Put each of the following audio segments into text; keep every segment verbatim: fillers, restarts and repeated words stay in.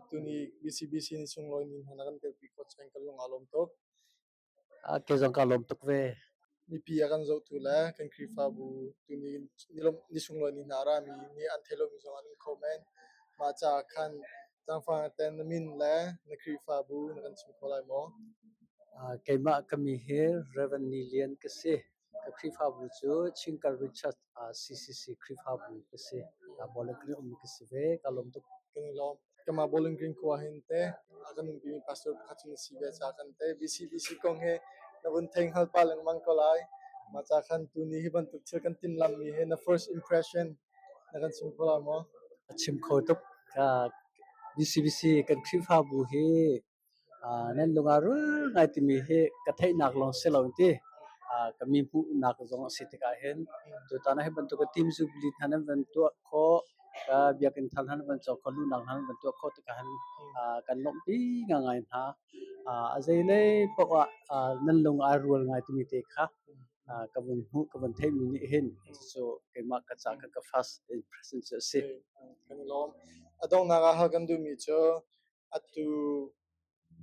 Tuni B C B C ni sunglawi ni hna na kan telpi khawh cang kan lung a lawm tuk. Ah, kei zong ka lawm tuk ve. Mipi a kan zoh tu le kan Khrihfabu tuni ni lawm, ni sunglawi ni hna a ra mi nih an thei lo mi zong an um kho men. Mah caah khan Cangfang ten na min le na Khrihfabu na kan chim kho lai maw? Ah, keimah ka mi hi Reverend Ni Lian ka si. Ka Khrihfabu cu Chingkar Richard, ah, C C C Khrihfabu ka si. Ah, Bowling Green um ka si ve, ka lawm tuk. Kan i lawm. Kanmah Bowling Green khua hin te, a kan umpi mi pastor pakhat hin si ve ca kan te, B C B C kong he na vun thei hngal pah lengmang ko lai. Mah ca khan tuni hi bantuk thil kan timlam mi he na first impression na kan chim kho lai maw? A chim kho tuk. Ka B C B C kan Khrihfabu hi, ah, nan lung a rul ngai timi hi ka theihnak lawng si lo ti, ah, ka mi hmuhnak zong a si tikah hin, tutan ah hi bantuk ka team jubilee hna nan van tuah khawh, ka biakinn thar hna nan van cawk khawh, luhnak hna nan van tuah khawh tikah hin, ah, kan lawmhpi ngaingai hna. Ah, a zei lei paoh ah, ah, nan lung a rul ngai timi te kha, ah, ka vun hmuh, ka vun theihmi nih hin, cucu keimah ka caah ka, ka first impression cu a si. Kan lawm. A donghnak ah hal kan duhmi cu, atu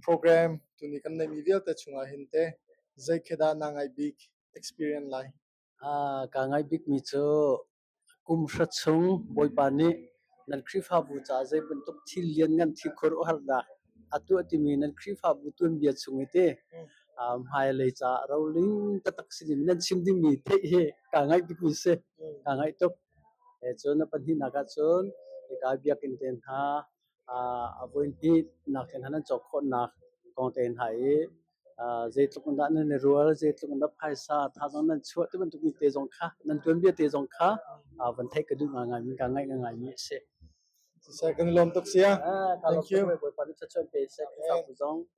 program tuni kan neihmi vialte chungah hin te, zeikhat dah na ngaih bik experience lai? Ah, ka ngaih bikmi cu kum hra chung Bawipa nih nan Khrihfabu caah zei bantuk thil lianngan thil khur u har dah a tuah timi nan Khrihfabu tuanbia chung i ti, ah, hmailei caah roling taktak si ding nan chim dingmi theih hi ka ngaih bikmi si, ka ngaih tuk. Eh, cun a pahnihnak ah cun hika biakinn te hna, ah, a voi hnihnak te hna nan cawk khawhnak kong te hna i, ah, zeitluk in dah nan i rual, zeitluk in dah phaisa, tha zong nan chuah ti bantuk mi te zong kha, nan tuanbia te zong kha, ah, van theih ka duh ngaingai mi, ka ngaih ngaingai mi a si. Siseh, kan i lawm tuk si ah. Ah, ka lawm tuk ve, Bawipa nih thluachuah pe seh, Khrihfabu zong.